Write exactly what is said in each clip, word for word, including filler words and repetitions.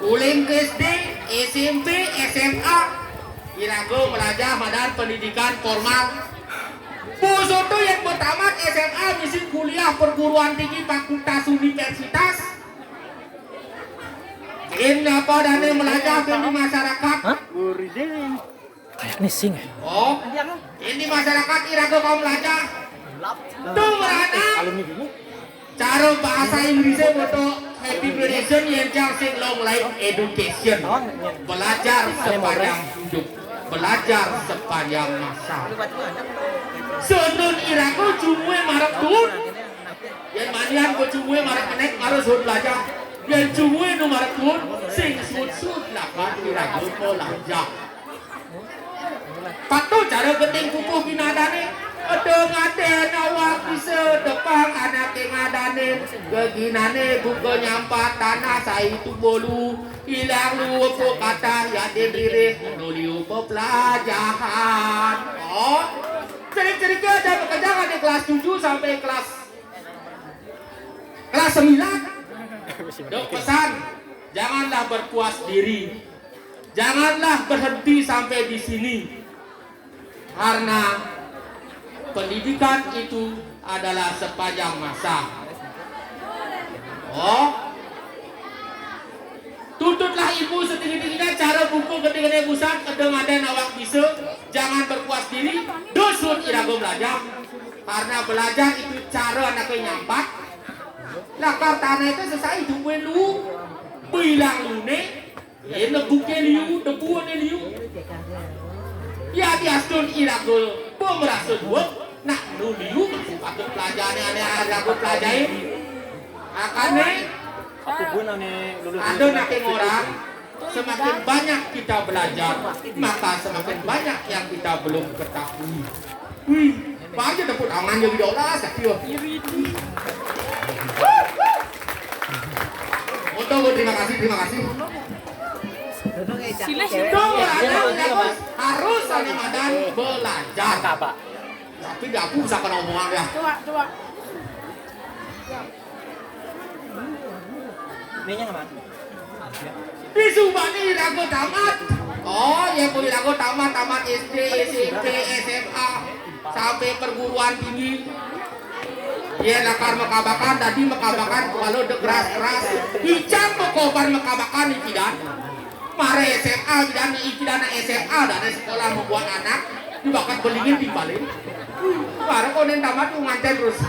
Uling ke S D, S M P, S M A, iraga melajah madan pendidikan formal. Bosok to yén matamat S M A misi kuliah perguruan tinggi fakultas universitas. Yén apa dané melajah di masyarakat? Kayak nih sing. Oh, ini masyarakat iraga kaum melajah. Tuh merana. Cara bahasa Inggrisnya foto happy graduation yang sing long life education. Belajar sepanjang hidup, belajar sepanjang masa. Senun iraga jumue marep tuun. Yén manian ko jumue marep menek harus suud belajar. Yén jumue nu marep tuun sing suud-suud lakar iraga belajar. Patuh cara geting pupuh ginadané. Eda ngadén awak bisa depang anaké ngadanin. Geginané buka nyampat tanah saitu bolu. Ilang luwepuk katah yadin ririh nuliu pepelajahan. Oh, cerik-ceriknya ada pekerjaan di kelas tujuh sampai kelas kelas sembilan. Dok pesan, janganlah berpuas diri. Janganlah berhenti sampai di sini. Karena pendidikan itu adalah sepanjang masa. Oh. Tuntutlah ilmu setinggi-tingginya, cara buku gede-gede busan, eda ngadén awak bisa, jangan berpuas diri, dusun iraga belajar. Karena belajar itu cara anaké nyampat. Lakar tanah itu sesai jumue lu, bilang lune, Yén buké liu, debuné liu. Ya diastun iraga pemerasa dua, nak nu liu masih patut pelajané ané iraga pelajahin. Makané ada naké ngorang, semakin banyak kita belajar, maka semakin banyak yang kita belum ketahui. Wih, banyak tepuk tangan jadi dolas kaki. Untuk terima kasih, terima kasih. Dong, ada yang harus ada madan belajar. Tapi gak usah kena omongan ya. Coba, coba. Ininya apa? Bisubani iraga tamat. Oh, ya pun iraga tamat, tamat S D, S M P, S M A, sampai perguruan tinggi. Ya lakar makabakan, tadi makabakan kalau de keras-keras. Icang mekobar makabakan ikidan. Mare S M A dan ikidan S M A dan sekolah membuat anak dibakat belingin di balik. Baru konen tamat tuh nganten terus.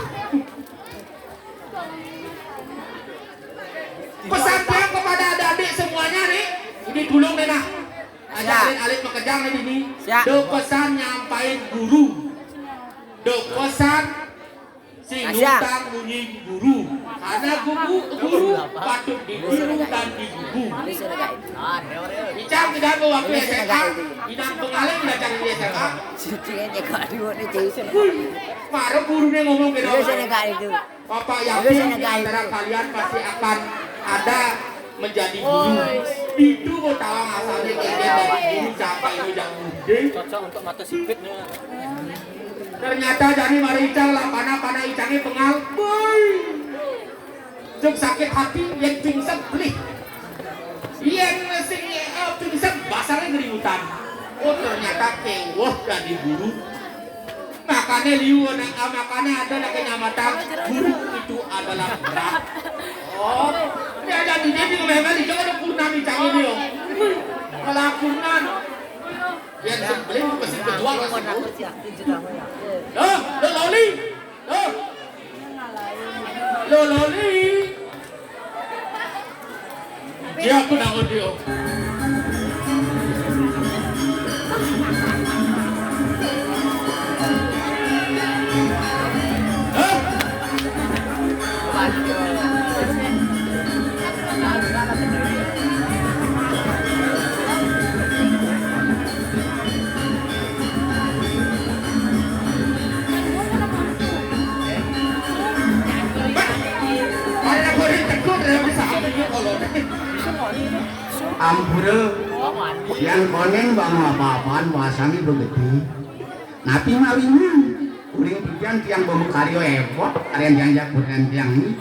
Pesan tiang kepada adik-adik semuanya nih, ini tulung nih nah. Aja alit-alit makejang nih ini. Siap. Do pesan nyampain guru. Do pesan sing nyuntang munyi guru. Karena guru, guru patut ditiru dan digugu. Icang tidak ke waktu S M A, inang pengaling belajar di S M A. Wih, para gurunya ngomong ke dalam. Bapak yakin di antara kalian pasti akan ada menjadi guru. Itu mau tawang asalnya kayak dari guru siapa itu yang gede. Cocok untuk mata sipit nih. Ternyata jani mari icang lah, pana-pana icangnya pengal. Boy. Jeng sakit hati, yang pingsan beli. Yang sing eh, pingsan basarnya ngeriutan. Oh, ternyata kewah dari guru. Makanya liu anak ah, makanya ada nak kenyamatan guru itu adalah berat. Oh, ya jadi dia di memang itu ada purnami cang ini loh. Kalau purnami yang sebelum pasti kejual lah sih. Loh, lo loli. Loh. Lo loli. Dia aku nak audio. Ampura, yang konen bang apa-apaan wasangi begedi. Napi mawinan, uring pikiran tiang bau karya epot, karyan tiang jago dan tiang ini.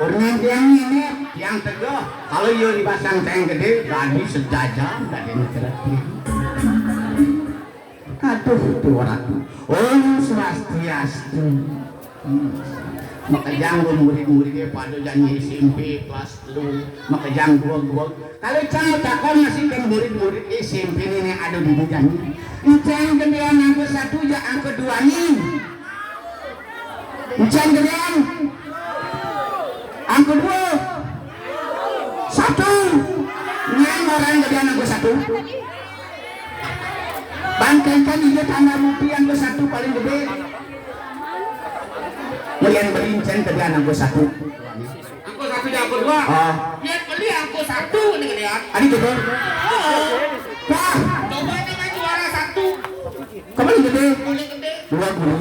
Urang tiang ini, tiang teguh. Kalau iya dipasang tiang gedé, dadi sejajar, dadi ngeterep tiang. Aduh, tuh orang. Om Swastiastu. Hmm. Makejang gua murid-muridnya pada jani S M P kelas telu. Makejang gua, gua. Kalau cang takon masih ke murid-murid S M P ini ada di bujang. Encang gedéan angka satu, ya angka dua nih. Encang gedéan. Angka dua. Satu. Nyang orang gedéan angka satu. Bangkaikan ijo tanda bukti angka satu paling gedé. Melian berincen gedéan angka satu. Angka satu, angka dua. Ah. Yén beli angka satu nih gedéan. Adi gitu. Oh. Wah. Coba dengan juara satu. Kembali gedé. Boleh gedé. Dua guru.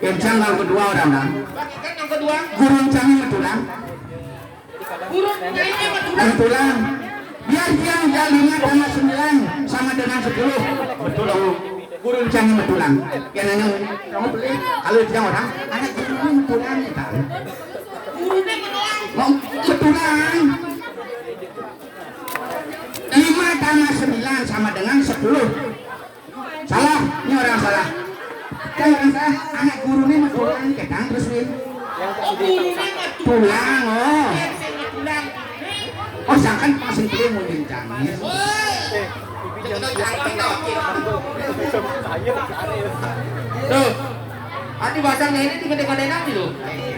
Encang angka dua orang kan. Bahkan angka dua. Guru encang metulang. Guru encang metulang. Metulang. Biar tiang ya lima tambah sembilan sama dengan sepuluh. Betul dong. Guru encang metulang. Ya nanya, kamu beli. Kalau tiang orang, anak guru metulang ya kan. Gurunya metulang. Mau metulang. Lima tambah sembilan sama dengan sepuluh. Salah, ini orang salah. Kan orang salah, anak gurunya metulang, ketang terus, Win. Tulang, oh. Oh, sangkan masih dia mau jadi cangis. Tuh. Adi basangnya ini tiga-tiga nanti loh.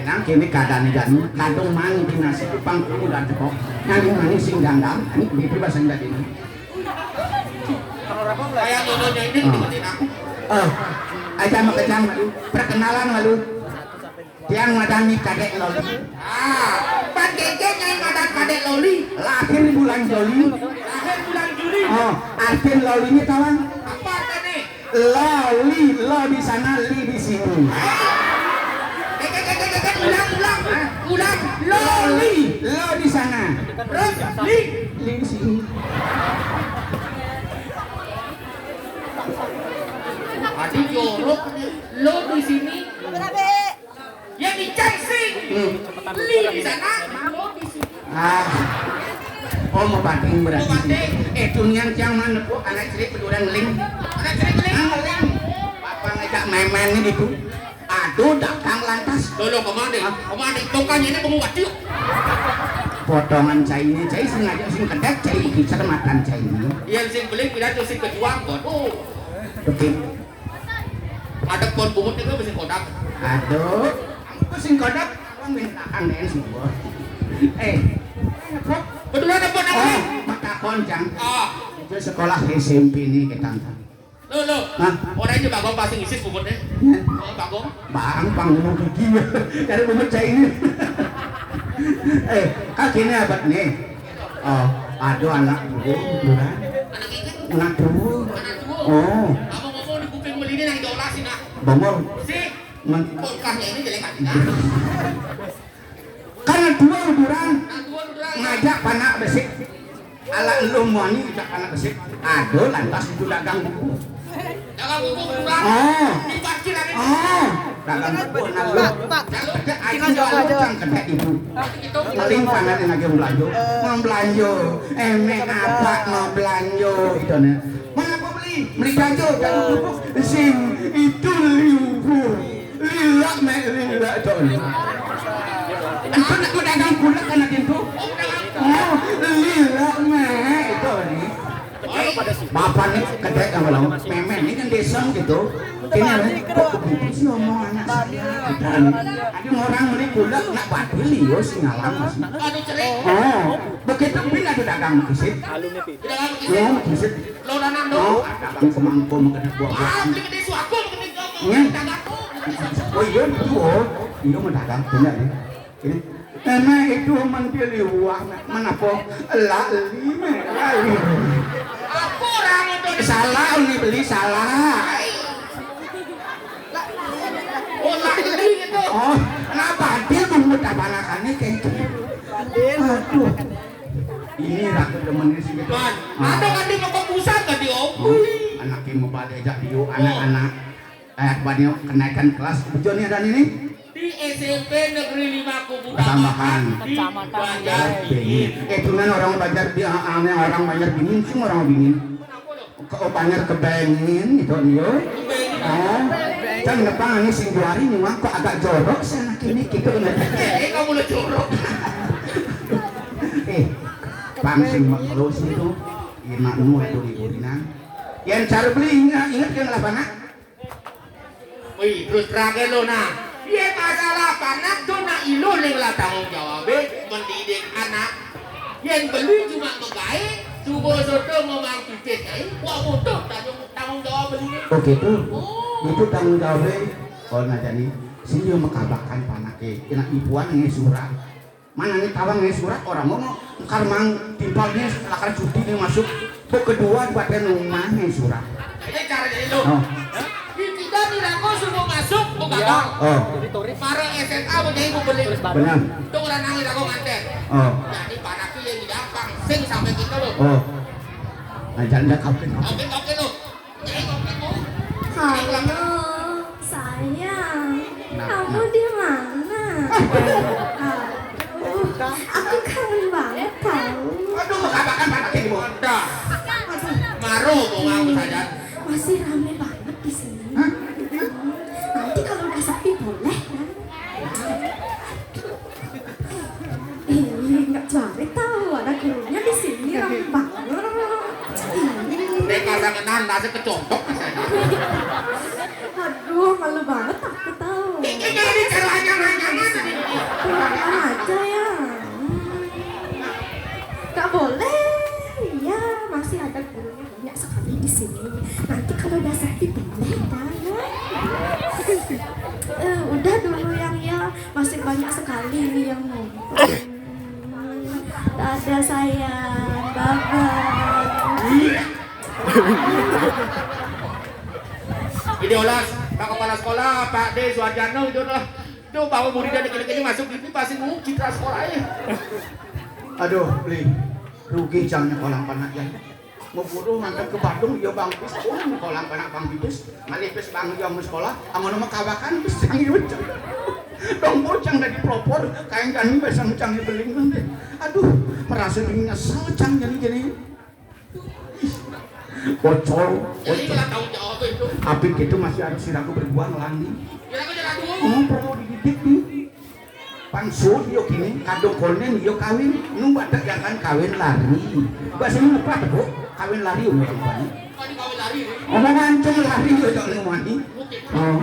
Nang kini keadaan jani, kadung mangi di nasi kupang kamu dan tepok. Nang mangi sing gandam, ini begitu basang tadi. Kayak contohnya ini. Ah. Diikutin aku. Ah. Aja makejang malu. Perkenalan malu. Tiang madani Kadék Loli. Ah, Pak Kéké nyai madan Kadék Loli. Lahir di bulan Juli. Lahir bulan Juli. Oh, artin Loli ini tawang. Apa artinya? Loli, lo di sana, li di sini. Éh, éh, éh, éh, éh, ulang, ulang, ulang. Loli, lo di sana. Terus, li, li di sini. Adi jorok nih. Lo di sini. Ya dicai sing. Hmm. Li di sana, lo di sini. Ah. Oh, mau banding berarti. Mau banding. Eh, dunia yang mana, Bu? Anak cilik keduran ngeling. Anak cilik ngeling. Ah, ngeling. Papa ngajak main-main gitu. Aduh, datang lantas. Lo, lo, kemana? Hah? Kemana? Bukannya ini penguat yuk. Potongan cai ini, cai sengaja sing kedék, cai iki cermatan cai ini. Iya, sing beli, kira tuh sing kejuang, waduh. Betul. Ada pohon bungut itu mesin kodak. Aduh, aku sing kodak, aku minta aneh sih, Bos. Eh, kok betulan apa namanya? Oh, mata koncang. Ah. Itu sekolah S M P ini kita. Lo, lo. Hah? Orang itu bagong pasti ngisis bungutnya. Ya. Oh, bagong. Bang, bang, bungut gigi. Dari bungut saya ini. Eh, kaki ini abad nih. Oh, aduh anak guru, hiburan. Anak itu? Anak guru. Anak guru. Oh. Ngomong-ngomong di kuping beli ini yang jolasin, ah. Bongol. Si Men- kulkasnya ini jelek hati, ah. Karena dua hiburan. Anak guru, hiburan. Ngajak panak besik. Ala lu mani ngajak panak besik. Aduh, lantas itu dagang buku. Dagang buku, hiburan. Oh. Di parkiran ini. Oh. Dagang buku, nah, lu. Pak, Pak. Ada aja lu cang kedék ibu. Paling pangan lagi belanja. Mau belanja. Emek apa mau belanja itu nih. Mana mau beli? Beli jajo, jajo kerupuk. Sing itu liu. Lila mek lila itu nih. Itu nak pedagang kulek kan itu. Oh, lila mek itu nih. Bapak nih kedék sama lo. Memen ini kan desa gitu. Ini nih, kok begitu sih omong anak saya? Gitu. Ada orang beli kulek nak batu liu sih ngalam masih. Oh, begitu pun ada dagang kesit. Oh, kesit. Lo nanam dong. Oh, dagang semangkuk mengenai buah-buahan. Ah, beli gede suaku, beli gede suaku. Iya. Dagang tuh, beli gede suaku. Oh, iya, betul. Oh, iya, mau dagang punya nih. Ini, karena itu mantili uang, mana po? Lali, lali. Aku orang itu. Salah, ini beli salah. Oh, lali gitu. Oh, kenapa dia bungut apa anakannya kayak itu? Aduh. Ini rakyat demennya sih gitu. Kan, ada kan di Mekong pusat kan di Om? Oh, anaknya mau pada ajak dia, anak-anak. Eh, apa nih, kenaikan kelas. Bejo nih ada ini. Di S M P Negeri lima Kubu Tambahan. Tambahan. Di Banjar Bingin. Eh, cuman orang Banjar Bingin, aneh orang Banjar Bingin, sing orang Bingin. Ke Banjar Kebengin gitu nih, yo. Oh, kan nepang ini sing juari nih, Wan, kok agak jorok sih anak ini gitu. Eh, kamu lo jorok. Eh, pang sing maklo sih tuh. Ina nu itu di urinan. Yang cara beli ingat, ingat kan lah, Pak, nak? Wih, terus terang lo, nah. Yén masalah panak to, nak, ilo ning lah tanggung jawabé mendidik anak. Yén beli cuma megaé, subuh soto ngomong pipit aé, wah, butuh tanggung, tanggung jawab beli. Oh, gitu. Oh. Itu tanggung jawabé. Oh, nah, jadi sing yo makabakan panaké. Kena ibuan ngé surat. Mana nih tawang nih surat orang ngomong, karmang timpalnya lakar cuti nih masuk. Kok kedua di badan rumah nih surat. Ini cara jadi lo. Oh. Di kita di Rangko suruh masuk, kok gagal. Oh. Para S M A mau jadi pembeli. Benar. Itu orang nangis aku nganter. Oh. Jadi para ki yang gampang, sing sampai kita lo. Oh. Nah, jangan kawin. Oke, oke lo. Halo, sayang. Nah, kamu nah. Di mana? Aduh, aku kangen banget tahu. Aduh, makabakan panak ini, Bu. Aduh. Maru, mau nganggur saja. Masih rame banget di sini. Hah? Nanti kalau udah sepi boleh, ya. Ih, nggak cari tahu ada gurunya di sini, rame banget. Ih. Nek kata ngenan, nasi kecocok. Aduh, malu banget aku tahu. Ini jadi cara anyang-anyangan tadi. Kurang aja ya. Hmm. Nggak boleh. Ya, masih ada gurunya. Banyak sekali di sini. Nanti kalau udah sepi boleh kan? Eh, udah dulu yang ya, masih banyak sekali yang mau. Dadah sayang, bye bye. Ini olas, Pak Kepala Sekolah, Pak D Suarjano itu lah. Itu bawa muridnya dikit-dikit masuk ini pasti ngukit lah sekolahnya. Aduh, beli rugi jangan kolam panak ya. Mau buruh ngantar ke Badung, iya Bang Pis, oh, kolam panak Bang Pipis, ngalih Pis Bang iya mau sekolah, amun nama kawakan Pis cang iya cang. Dong bocang dari pelopor, kain kami basang cang beling nanti. Aduh, merasa dirinya nyesel cang jadi jadi. Ih, bocor, bocor. Tapi gitu masih harus siraku berbuang lagi. Hmm, perlu dididik nih. Pangsud yo kini kadung konen yo kawin, nu batak jangan kawin lari. Bahasa nu apa tuh? Kawin lari umur rupanya. Omongan cuma lari yo tak nu mani. Oh.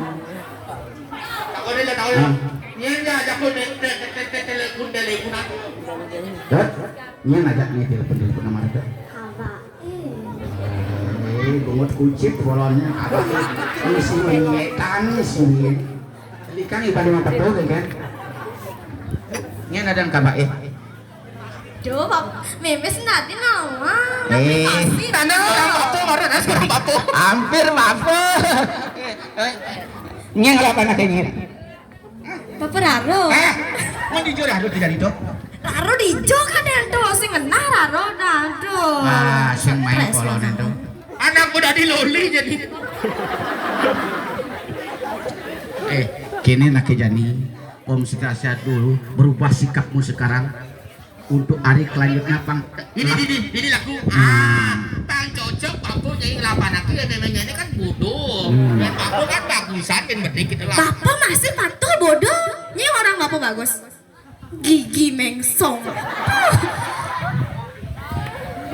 Tak kau dia tahu ya. Nah. Dia dia ajak kau telepon telepon telepon aku. Dah, dia ngajak ni telepon telepon nama dia. Apa? Eh, bungut kucit bolonnya. Apa? Ini sini, tani sini. Ikan ibadah mah betul kan? Ini ada yang kabar eh. Duh, Bap-, Mimis nanti nama. Eh. Nanti orang batu, orang nasi orang batu. Hampir batu. Ini yang apa nak ini? Bapak Raro. Eh, mau jujur Raro tidak itu? Raro dijo kan yang tuh, sing ngenah Raro, nah, aduh. Ah, sing main Stres kolonel banget. Tuh. Anak udah diloli jadi. Eh, kini nak jani, Om Setia sehat dulu, berubah sikapmu sekarang untuk hari selanjutnya, Pang. Ini, ini, ini, ini lagu. Ah, Pang cocok, Pang tuh nyanyi ngelapan aku ya, memangnya ini kan bodoh. Hmm. Dan Pang tuh kan bagusan, dan penting kita lah. Bapak masih patuh bodoh. Ini orang Bapak bagus. Gigi mengsong.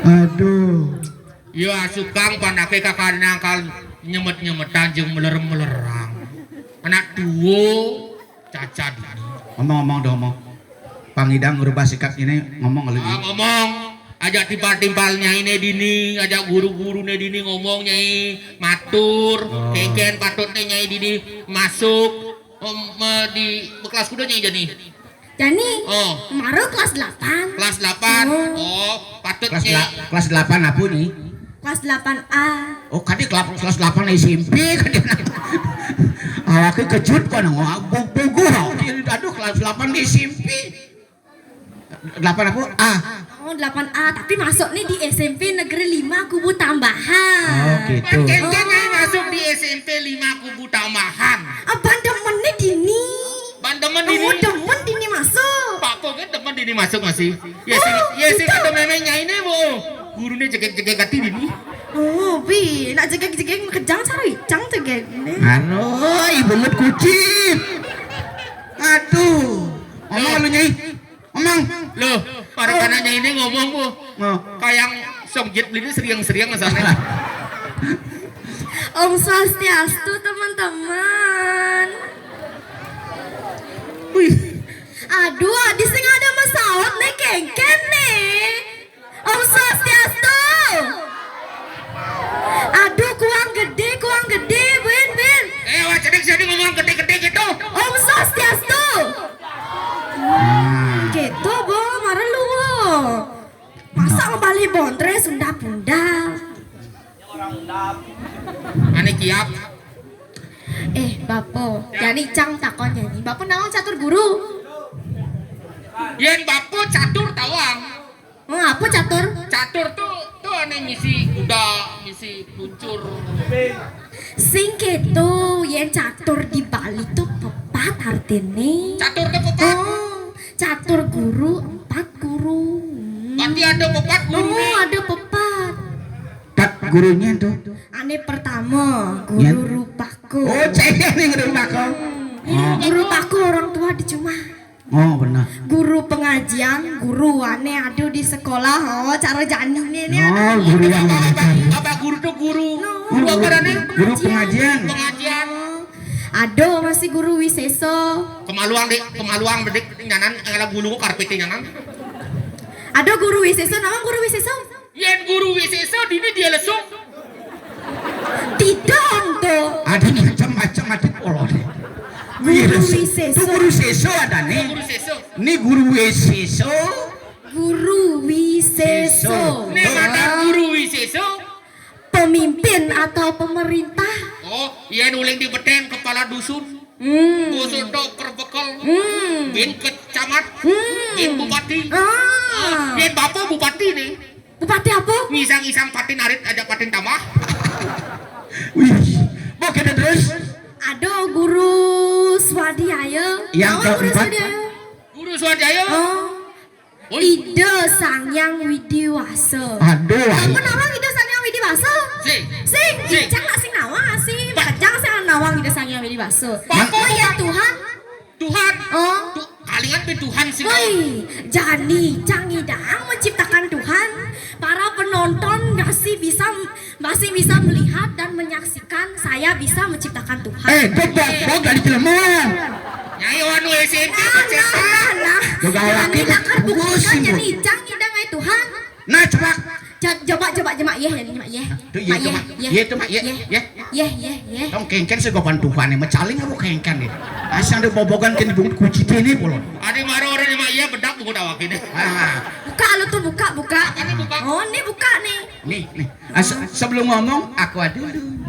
Aduh. Ya, sukang panake kakak nangkal nyemet-nyemetan jeung melerem-melerang. Anak tuwo caca dini. Ngomong-ngomong dong, ngomong. Pangidang ngerubah sikap ini ngomong lagi. Ah, ngomong. Aja timpal-timpal nyai ne dini, aja guru-guru ne dini ngomong nyai matur. Oh. Kengken patut ne nyai dini masuk. Om, eh, di kelas kuda nyai jani. Jani. Oh. Maro kelas delapan. Kelas delapan. Oh. Oh, patut kelas nyai. Dela-, kelas delapan apa nih? Kelas delapan A. Oh, kadi kelas, kelas delapan S M P kadi. Awake kejut kan, oh, bu-, buku. Aduh, kelas delapan S M P. Delapan apa? A. delapan A, tapi masuk nih di S M P Negeri lima Kubu Tambahan. Oh, gitu. Kan Ken Ken nyai masuk di S M P lima Kubu Tambahan. Abang demen nih dini. Ban demen dini. Oh, demen dini masuk. Pak Po kan demen dini masuk masih. Ya sih, ya sih kata meme nyai nih, Bu. Gurunya jegek-jegek hati dini. Oh, bi, nak jegek-jegek makejang cara icang jegek nih. Anu, ibu nget kucing. Aduh. Ngomong lu, Nyai. Ngomong. Loh, para kanaknya ini ngomong, Bu. Oh. Kayak song jet beli ini seriang-seriang sana. Om Swastiastu, teman-teman. Wih. Aduh, adi sing ada masaut nih, kengken nih. Om Swastiastu. Aduh, kuang gede, kuang gede, Ben, Ben. Eh, wah, cedik sini ngomong gede-gede gitu. Om Swastiastu. Hmm, gitu, Bo, marah lu, Bo. Masa ngebalik bontre Sunda Punda? Ane kiap. Eh, Bapo, jadi cang takon jadi. Bapo nawang catur guru. Yen Bapo catur tawang. Oh, apa catur? Catur tuh tuh ane ngisi kuda, ngisi kucur. Sing keto, yen catur di Bali tuh pepat artine. Catur tuh pepat. Oh, catur guru, empat guru. Hmm. Berarti ada pepat guru. Oh, nih. Ada pepat. Pat gurunya tuh. Ane pertama, guru rupaku. Oh, cewek nih guru rupaku. Hmm. Oh. Guru rupaku orang tua di cuma. Oh, benar. Guru pengajian, guru ane aduh di sekolah, oh, cara jani nih, nih. Oh, guru yang mengajar. Bapak guru tuh guru. No. Guru, guru, guru pengajian. Pengajian. Aduh, masih guru wiseso. Kemaluang, Dek, kemaluang, Dek, nyanan, ngala gulu karpet nyanan. Aduh, guru wiseso, nama guru wiseso? Yen guru wiseso dini dia lesung. Tidak, tuh. Ada macam-macam ada polone. Guru wiseso. Tuh guru seso ada nih. Guru seso. Ini guru wiseso. Guru wiseso. Nih, ada guru wiseso. Pemimpin atau pemerintah. Oh, yen uling di beten kepala dusun. Hmm. Dusun tok kerbekel. Hmm. Bin kecamat. Hmm. Bin bupati. Ah. Ah, bin bapak bupati nih. Bupati apa? Ngisang-ngisang patin arit aja patin tambah. Wih, mau kita terus? Ada guru swadhyaya. Yang keempat. Guru swadhyaya. Guru swadhyaya. Oh. Oi. Ida Sang Hyang Widi Wasa. Aduh. Apa nama Ida Sang Hyang Widi Wasa? Sing. Sing. Sing. Cang nak sing nawang sih. Cang sing nawang Ida Sang Hyang Widi Wasa. Apa ya Tuhan? Tuhan. Oh. Tu, kalingan be Tuhan sih. Woi, jani cang idang menciptakan Tuhan. Para penonton masih bisa masih bisa melihat dan menyaksikan saya bisa menciptakan Tuhan. Eh, kok kok dari jelema? Nyai anu S M P nah, nah, nah. Jani lakar buktikan jani cang idang ai Tuhan. Nah, coba. Coba, coba, coba, Mak Yeh, Mak Yeh. Tuh, iya, Mak Yeh. Iya, tuh, Mak Yeh. Iya. Yeh, yeh, yeh. Tong kengken sih gopan Tuhan nih, mecaling apa kengken nih? Asal ada bobogan kan bungut kunci ini pula. Ada marah orang Mak Yeh bedak bungut awak ini. Ah. Buka lu tuh, buka, buka. Ini buka. Oh, ini buka nih. Nih, nih. Ah, se- sebelum ngomong, aku adu dulu.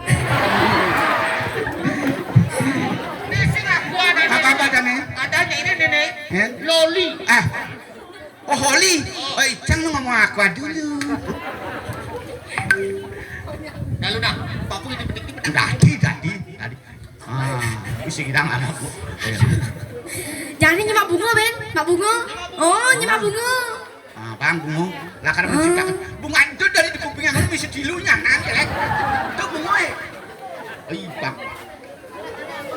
Ini sih aku ada. Apa-apa, Dane? Adanya ini, Nenek. Eh? Loli. Ah. Oh, Holi. Oh, Icang lu ngomong aku dulu. Lalu nah, papu itu betul. Tadi, tadi, tadi. Ah, isi kita nggak aku. Iya. Jangan nyemak bunga, Ben. Mak bunga. Oh, nyemak bunga. Ah, bang bunga. Lah karena menciptakan bunga itu dari di kupingnya kan bisa dilunya nanti, Lek. Itu bunga, eh. Ih, bang.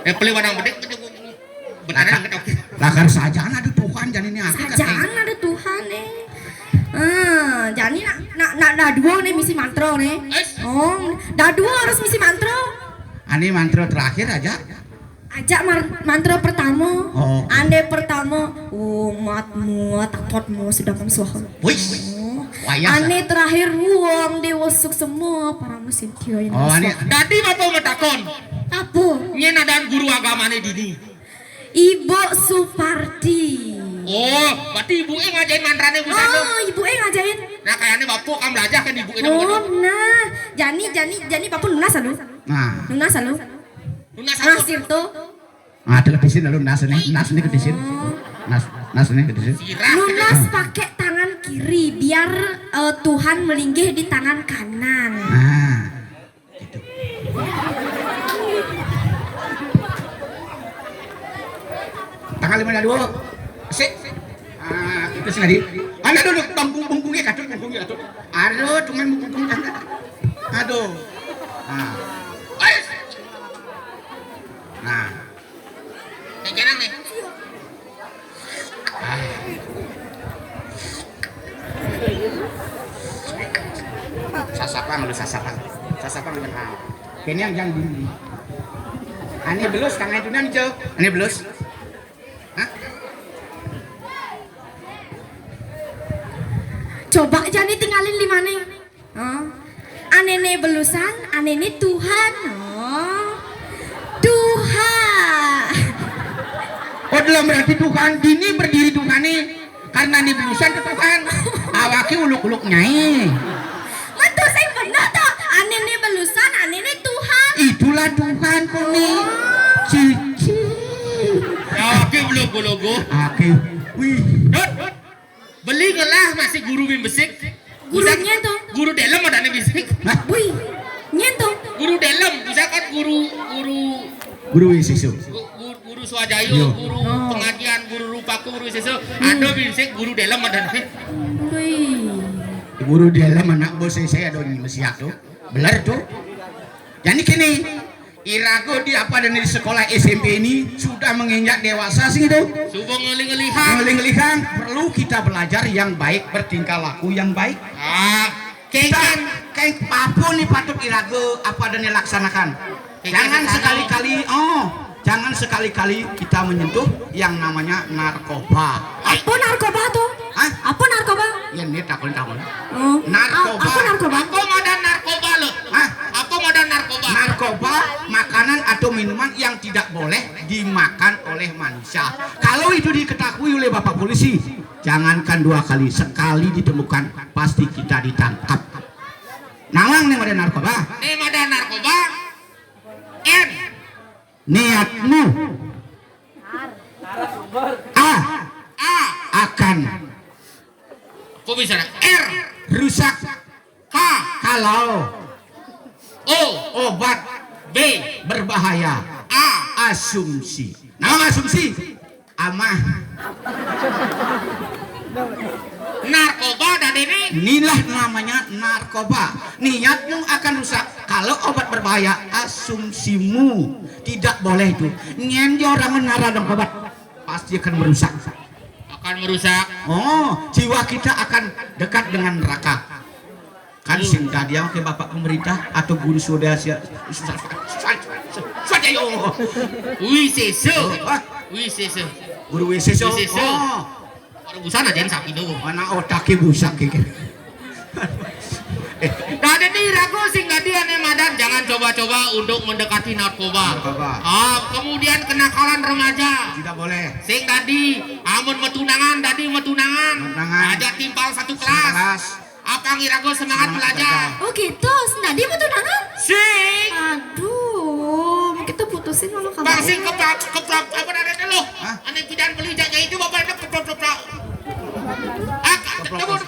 Eh, peli wadang bedek. Benar. Lakar saja ada Tuhan jani ini aku. Saja ada Tuhan eh. Eh, jani nak nak nak dadua nih misi mantra nih. Oh, dadua harus misi mantra. Ani mantra terakhir aja. Ajak mar- mantra pertama. Oh. Ande pertama, umatmu, takutmu, sedangkan suara. Wih. Oh. Wayah. Ane terakhir ruang dewa suksema para musim tio ini. Oh, ane. Dadi apa metakon? Apa? Nyen adan guru agamane dini. Ibu Suparti. Oh, berarti ibu e ngajain mantrane bisa tuh. Oh, ibu e ngajain. Nah, kayaknya bapak kamu belajar kan ibu e. Oh, nah. Jani, jani, jani bapak lunas lalu. Nah. Lunas lalu. Lunas lalu. Nasir tuh. Nah, ada kedisin lalu nas nih, nas nih kedisin. Nas, nas nih kedisin. Nunas pakai tangan kiri, Biar eh, Tuhan melinggih di tangan kanan. Nah, gitu. Tangan lima dua. Sik. Ah, itu sih tadi. Anda dulu, bungkung-bungkungnya katut, bungkungnya katut. Aduh, cuman bungkung tangga. Aduh. Nah. Ais. Nah. Yang kanan nih. Ah. Sasapang lu, sasapang. Sasapang lu. Ah. Ini yang jangan dulu. Ane belus, tangan itu nanti, Cok. Ane belus. Hah? Coba jani tinggalin limane. Oh. Anene belusan, anene Tuhan. Oh. Tuhan. Oh, dalam berarti Tuhan, dini berdiri Tuhan nih. Karena ini belusan ke Tuhan. Awake uluk-uluk nyai. Metu sing bener to. Anene belusan, anene Tuhan. Itulah Tuhan kok nih. Oh. Cici. Ya, oke, belum, belum, belum. Oke. Wih. Dot. Beli ngelah masih guru bim besik. Gurunya tuh. Guru dalam ada nih besik. Hah? Wih. Nyen tuh. Guru dalam, misalkan guru guru Guru Yesus. Gu- gu- guru swajayu, Yo. Guru Oh. Pengajian, guru rupaku, guru sesu. Hmm. Ada bisik guru dalam ada nih. Wih. Guru dalam anak bos saya ada di Mesiak tuh. Bener tuh. Jadi gini, irago di apa dan di sekolah S M P ini sudah menginjak dewasa sih gitu. Subuh ngeling-ngelihan. Ngeling-ngelihan, perlu kita belajar yang baik, bertingkah laku yang baik. Ah, Kita kengkan. Keng apa nih patut irago apa dan dilaksanakan? Kengkan. Jangan sesama. Sekali-kali, oh, jangan sekali-kali kita menyentuh yang namanya narkoba. Apa narkoba tuh? Hah? Apa narkoba? Ya, ini takon-takon. Oh. Narkoba. Apa narkoba? Apa madan narkoba lo? Hah? Apa madan narkoba? Narkoba, makanan atau minuman yang tidak boleh dimakan oleh manusia. Kalau itu diketahui oleh Bapak Polisi, jangankan dua kali, sekali ditemukan, pasti kita ditangkap. Nawang nih madan narkoba. Nih madan narkoba. N. Niatmu. A. A. Akan. Kok bisa ada R? Rusak. K. Kalau. O. Obat. B. Berbahaya. A. Asumsi. Nama asumsi? Amah. Narkoba dan ini. Inilah namanya narkoba. Niatmu akan rusak. Kalau obat berbahaya, asumsimu tidak boleh itu. Nyen orang menara dong obat pasti akan merusak. Akan merusak. Oh, jiwa kita akan dekat dengan neraka. Kan sing tadi yang ke bapak pemerintah atau guru sudah sia susah susah susah susah yo. Wiseso. Hah? Wiseso. Guru Wiseso. Wiseso. Oh. Baru busana jen sapi tuh. Mana otaknya busak gitu. Nah, jadi ragu sing tadi aneh madan, jangan coba-coba untuk mendekati narkoba. Narkoba. Ah, kemudian kenakalan remaja. Tidak boleh. Sing tadi amun metunangan, tadi metunangan. Metunangan. Aja timpal satu kelas. Kelas. Apa ngirago semangat belajar? Oh gitu, sing tadi metunangan? Sing. Aduh, kita putusin kalau kamu. Bang sing keplak keplak apa namanya lo? Hah? Aneh pidan beli jaga itu bapak ada keplak keplak. Ah, ketemu.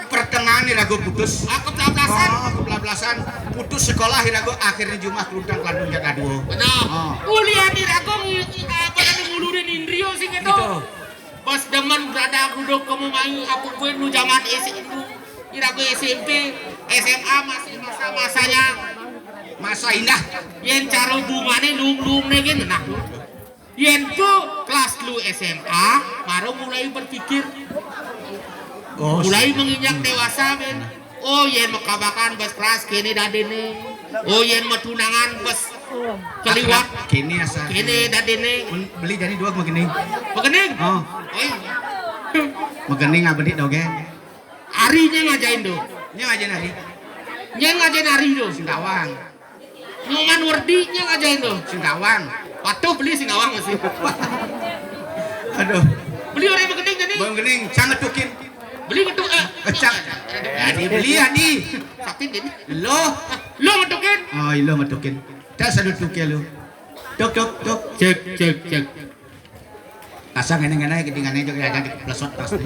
Pertengahan nih ragu putus. Ah, kebablasan. Oh, kebablasan. Putus sekolah nih ragu akhirnya cuma keluntang kelantung jaga dua. Benar. Oh. Kuliah nih ragu ngi- ngi- apa tadi ngulurin Indrio sih gitu. Gitu. Pas demen berada duduk kamu main aku gue nu zaman S M P, nih ragu S M P, S M A masih masa-masanya masa indah. Yang cara hubungannya lum-lum nih gitu. Nah, Yen ku kelas telu S M A, baru mulai berpikir. Oh, mulai menginjak dewasa, men. Oh, yen makabakan bas kelas kene dadene. Oh, yen matunangan bas keliwat kene asal. Kene dadene. Beli jadi dua begini. Begening. Oh. Oh, iya. Begening apa dik doge? Ari nya ngajain do. Nya ngajain ari. Nya ngajain ari do. Singkawang. Nyoman Werdi nya ngajain do. Singkawang. Patuh beli Singkawang masih. Aduh. Beli orang begening tadi. Bang gening, sangat tukin. Beli ngetuk eh. Kecak. Jadi beli ya di. Sakit ini. Lo. Lo ngetukin. Oh, lo ngetukin. Dah satu tukin lo. Tuk tuk tuk. Cek cek cek. Kasar ngene-ngene gedingané jeung aja diplesot tasna.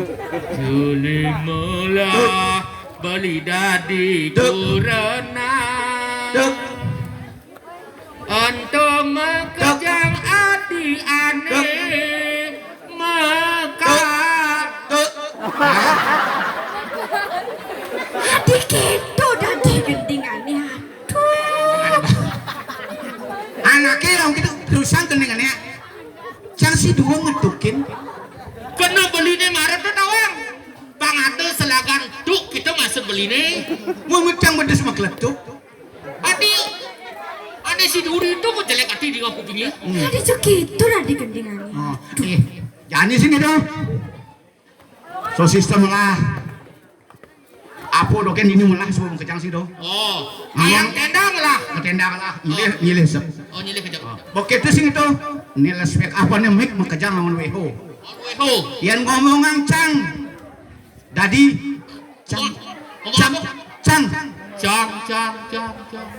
Sulimalah beli dadi Duk. Kurenan. Duk. Ento makejang adi ané Duk. Maka. Duk. Adi kéto dadi gedingané. Aduh. Anaké yang gitu terusan gedingané. Cang si dua ngetukin. Kena beliné marep tuh tawang. Pang ada selagan tuh kita masuk beliné. Mau ngecang pedes mah kletuk. Adi, adi si duri itu mau jelek hati di kupingnya. Adi cekitur adi gendingannya. Oh, eh, jani sini dong. So sistem lah. Apa doken ini malah suruh kejang sih dong. Oh, ayang tendang lah. Tendang lah. Nyilih, nyilih sep. Oh, nyilih kejang. Oke itu sing itu. Ini respect apa nih mik makejang lawan weho. Weho. Yang ngomongan cang. Dadi cang. Ngomong cang. Apa? Cang. Cang, cang, cang, cang.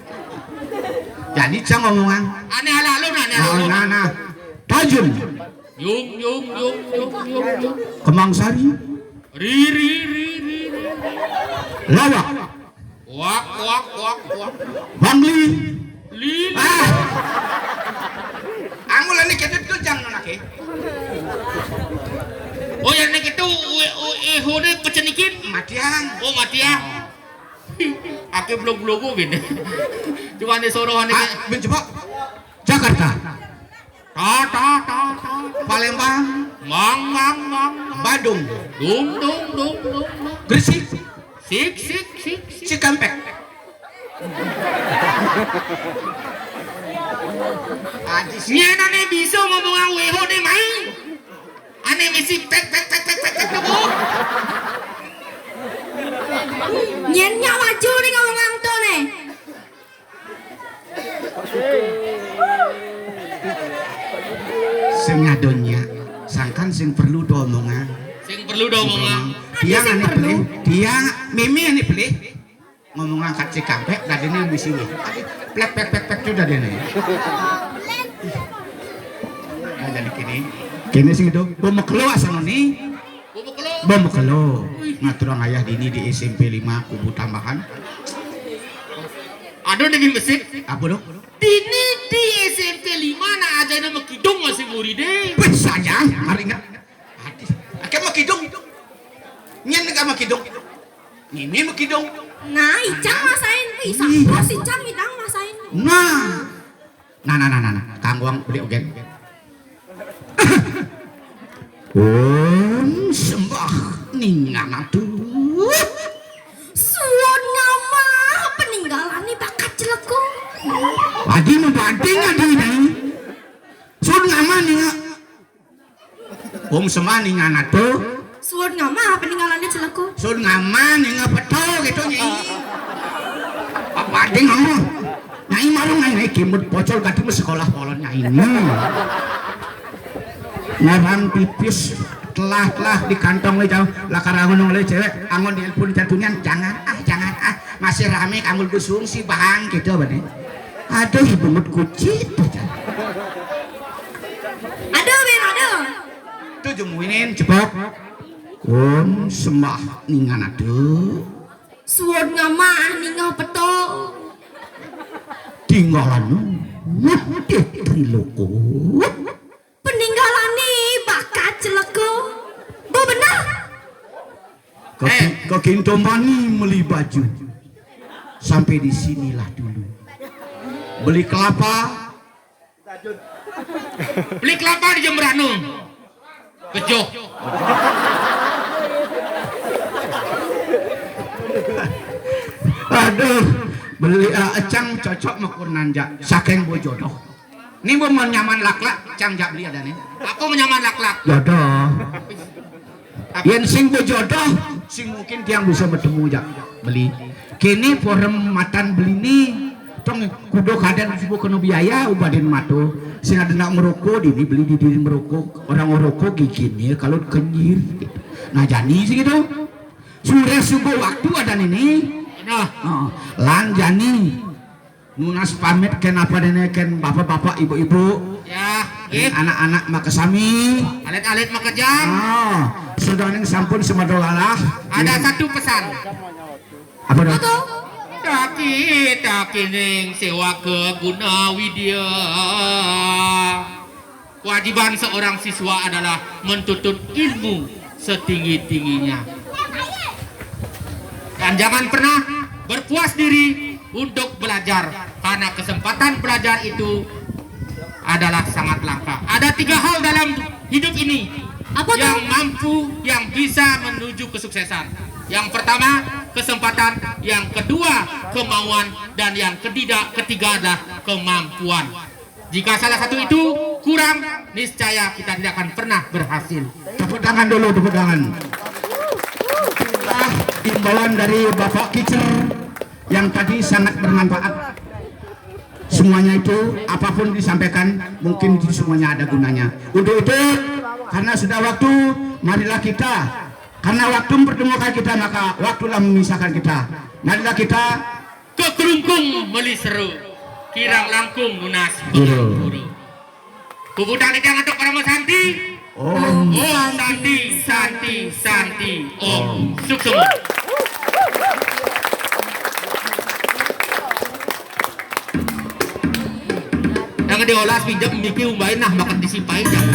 Jadi cang ngomongan. Aneh ala alun, aneh ala alun. Nah, nah. Tajun. Yung, yung, yung, yung, yung, yung. Kemang sari. Ri, ri, ri, ri, ri. Lawak. Wak, wak, wak, wak. Bangli. Li, li. Ah. Angul ini kedut tuh jang nona ke. Oh, yang ini itu, eh, hone pecenikin. Matiang. Oh, matiang. Ake blog-blog gini. Cuma nih sorohan ini. Ah, mencoba. Jakarta. Ta, ta, ta, ta, ta. Palembang. Mang, mang, mang, mang. Badung. Dung, dung, dung, dung, dung. Gresik. Sik, sik, sik, sik. Cikampek. Aji sih. Nyana nih bisa ngomong weho deh main. Ane misi pek pek pek pek pek pek tuh. Nyen nyak maju nih ngomong angto nih. Sing ngadonya, sangkan sing perlu domongan. Sing perlu domongan. Tiang ane pelih, tiang mimi ane pelih. Ngomong angkat Cikampek, dadine misi nih. Plek plek plek plek tuh dadine. Nah, jadi kini, kini sing itu, bomekelo asal nih. Bomekelo. Bomekelo. Ngaturang ayah dini di S M P lima Kubu Tambahan. Aduh, demi mesin. Apa dong? Dini di S M P lima na aja nama kidung masih murid deh. Wih, sayang, hari ingat. Hati. Akhirnya mah kidung. Nyen nggak mah kidung. Mimi mah kidung. Nah, icang masain. Ih, sapa si cang idang masain. Nah. Nah, nah, nah, nah, nah. Kangguang beli ogen. Om sembah ningan atuh. Suwun ngamah peninggalan ni bakat celeko. Adi membanting adi ini. Suwun ngamah ningan. Om sembah ningan atuh. Suwun ngamah peninggalan ni celeko. Suwun ngamah ningan peto gitu nyai. Apa adi ngomong? Nyai marung nyai kimut pocol gati sekolah polon nyai. Ngarang pipis telah-telah di kantong we jauh lakar angon oleh cewek angon di elpon jatuhnya jangan ah jangan ah masih rame kangul gusung si bahang gitu bani aduh bungut kucit aduh ben aduh tuh jemuinin cepok om sembah ningan aduh suwon ngamah ningal peto tinggalan wah triloko Peninggalane bakat celeko. Bo bener. Kaki, eh. Kaki Indomani meli baju. Sampai di sinilah dulu. Beli kelapa. Beli kelapa di Jembrano. Bejoh. Aduh, beli uh, ecang cocok makur nanja. Saking bojodoh. Ni bu menyaman laklak, cang jak beli ada ni. Apa menyaman laklak? Jodoh. Yen sing berjodoh, sing mungkin tiang bisa bertemu jak beli. Kini forum matan beli ni, tong kudo kaden subuh kena biaya ubadin mato. Sing ada nak merokok, dini beli di diri merokok. Orang merokok gigi ni kalau kenyir. Nah jani sih gitu. Sore subuh waktu ada ni. Nah. Oh, lan jani. Nunas pamit ken apa dene ken bapak-bapak ibu-ibu. Ya. Anak-anak makasami. Alit-alit makejang. Ah, sudah ning sampun semado lalah. Ada satu pesan. Apa dah? Daki-daki ning sewa ke guna widya. Kewajiban seorang siswa adalah menuntut ilmu setinggi-tingginya. Dan jangan pernah berpuas diri untuk belajar, karena kesempatan belajar itu adalah sangat langka. Ada tiga hal dalam hidup ini yang mampu, yang bisa menuju kesuksesan. Yang pertama, kesempatan. Yang kedua, kemauan. Dan yang ketiga, ketiga adalah kemampuan. Jika salah satu itu kurang, niscaya kita tidak akan pernah berhasil. Tepuk tangan dulu, tepuk tangan. Itulah imbauan dari Bapak Kicir yang tadi sangat bermanfaat. Semuanya itu, apapun disampaikan, mungkin itu semuanya ada gunanya. Untuk itu, karena sudah waktu, marilah kita, karena waktu mempertemukan kita, maka waktulah memisahkan kita. Marilah kita ke Kelungkung meli seru, kirang langkung nunas. Guru. Guru. Puputang titiang antuk Parama Santi. Om. Om Santi, Santi, Santi. Om. Suksma. Yang diolas pinjam miki umbain nah makan disipai jam.